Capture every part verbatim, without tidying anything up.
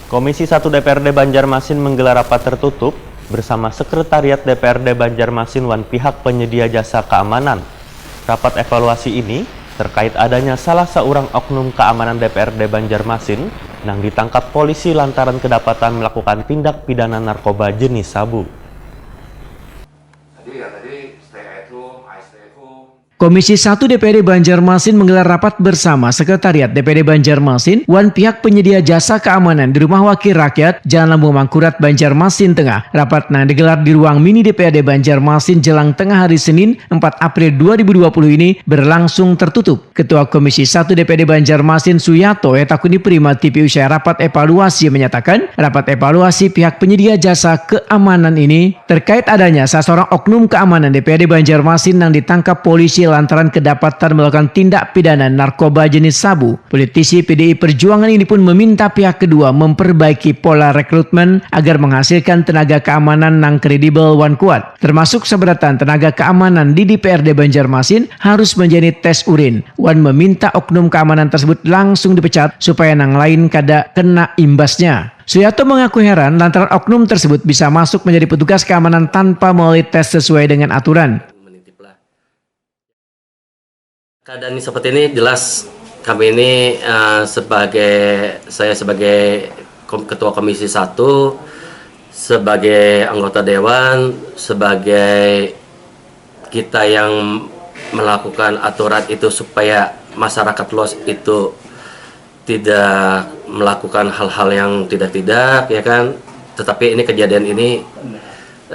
Komisi satu D P R D Banjarmasin menggelar rapat tertutup bersama Sekretariat D P R D Banjarmasin wan pihak penyedia jasa keamanan. Rapat evaluasi ini terkait adanya salah seorang oknum keamanan D P R D Banjarmasin nang ditangkap polisi lantaran kedapatan melakukan tindak pidana narkoba jenis sabu. Tadi ya, tadi stay at home, I stay at home. Komisi satu D P R D Banjarmasin menggelar rapat bersama Sekretariat D P R D Banjarmasin wan pihak penyedia jasa keamanan di Rumah Wakil Rakyat, Jalan Lambung Mangkurat, Banjarmasin Tengah. Rapat nang digelar di ruang mini D P R D Banjarmasin jelang tengah hari Senin, empat April dua ribu dua puluh ini berlangsung tertutup. Ketua Komisi satu D P R D Banjarmasin, Suyato, yang takuni Prima T V usai rapat evaluasi menyatakan, rapat evaluasi pihak penyedia jasa keamanan ini terkait adanya salah seorang oknum keamanan D P R D Banjarmasin yang ditangkap polisi lantaran kedapatan melakukan tindak pidana narkoba jenis sabu. Politisi P D I Perjuangan ini pun meminta pihak kedua memperbaiki pola rekrutmen agar menghasilkan tenaga keamanan yang kredibel wan kuat, termasuk sabarataan tenaga keamanan di D P R D Banjarmasin harus menjalani tes urin wan meminta oknum keamanan tersebut langsung dipecat supaya nang lain kada kena imbasnya. Suyato mengaku heran lantaran oknum tersebut bisa masuk menjadi petugas keamanan tanpa melalui tes sesuai dengan aturan. Keadaan seperti ini jelas kami ini, eh, sebagai, saya sebagai kom-, ketua Komisi satu, sebagai anggota dewan, sebagai kita yang melakukan aturan itu supaya masyarakat luas itu tidak melakukan hal-hal yang tidak-tidak, ya kan. Tetapi ini, kejadian ini,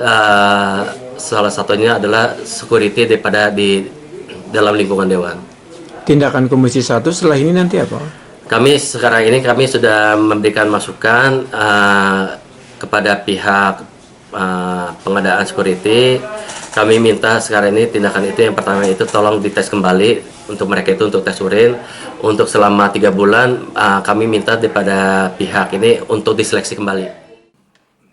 eh, salah satunya adalah security daripada di dalam lingkungan dewan. Tindakan Komisi satu setelah ini nanti apa? Kami sekarang ini, kami sudah memberikan masukan, eh, kepada pihak, eh, pengadaan security. Kami minta sekarang ini tindakan itu, yang pertama itu tolong dites kembali untuk mereka itu untuk tes urin. Untuk selama tiga bulan, eh, kami minta daripada pihak ini untuk diseleksi kembali.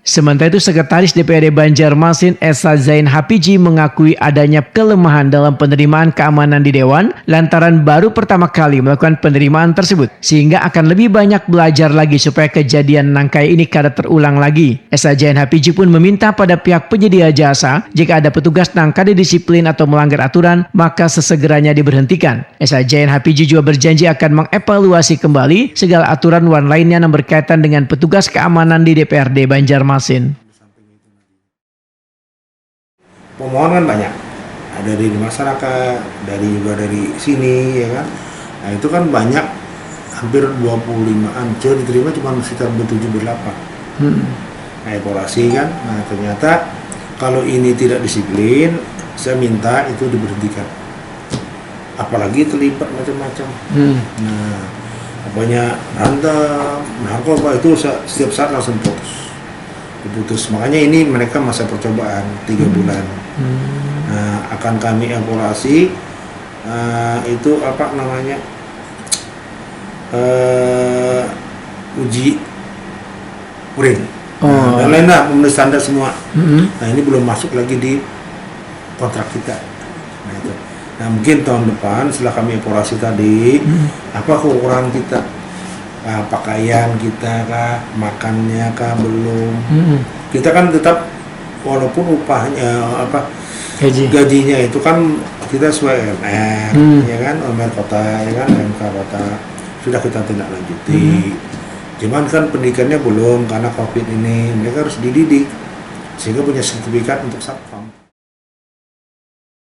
Sementara itu, Sekretaris D P R D Banjarmasin, Esa Zain Hapiji, mengakui adanya kelemahan dalam penerimaan keamanan di Dewan lantaran baru pertama kali melakukan penerimaan tersebut, sehingga akan lebih banyak belajar lagi supaya kejadian nang kaya ini kada terulang lagi. Esa Zain Hapiji pun meminta pada pihak penyedia jasa, jika ada petugas nang kada disiplin atau melanggar aturan, maka sesegeranya diberhentikan. Esa Zain Hapiji juga berjanji akan mengevaluasi kembali segala aturan wan lainnya yang berkaitan dengan petugas keamanan di D P R D Banjarmasin. Pemohon kan banyak, ada dari masyarakat, dari, juga dari sini, ya kan. Nah, itu kan banyak, hampir dua puluh limaan, sudah diterima cuma sekitar bertujuh, berdelapan. Hmm. Nah, evaluasi kan, nah, ternyata kalau ini tidak disiplin, saya minta itu diberhentikan. Apalagi terlibat macam-macam. Hmm. Nah, apanya berantem, narkoba, itu sa-, setiap saat langsung putus. Diputus. Makanya ini mereka masa percobaan tiga Hmm. bulan. Hmm. Nah, akan kami evaluasi, eh, itu apa namanya, eh, uji urin. Oh. Nah, dan lain lah, memenuhi standar semua. Hmm. Nah, ini belum masuk lagi di kontrak kita. Nah, itu. Nah, mungkin tahun depan setelah kami evaluasi tadi, Hmm. apa kekurangan kita? Ah, pakaian kita kah, makannya kah, belum? Hmm. Kita kan tetap, walaupun upahnya, apa, Gaji. gajinya itu kan kita sesuai U M R, Hmm. ya kan, U M R kota, ya kan, U M K kota. Sudah kita tindak lanjuti. Hmm. Cuman kan pendidikannya belum karena covid ini. Mereka harus dididik sehingga punya sertifikat untuk satpam.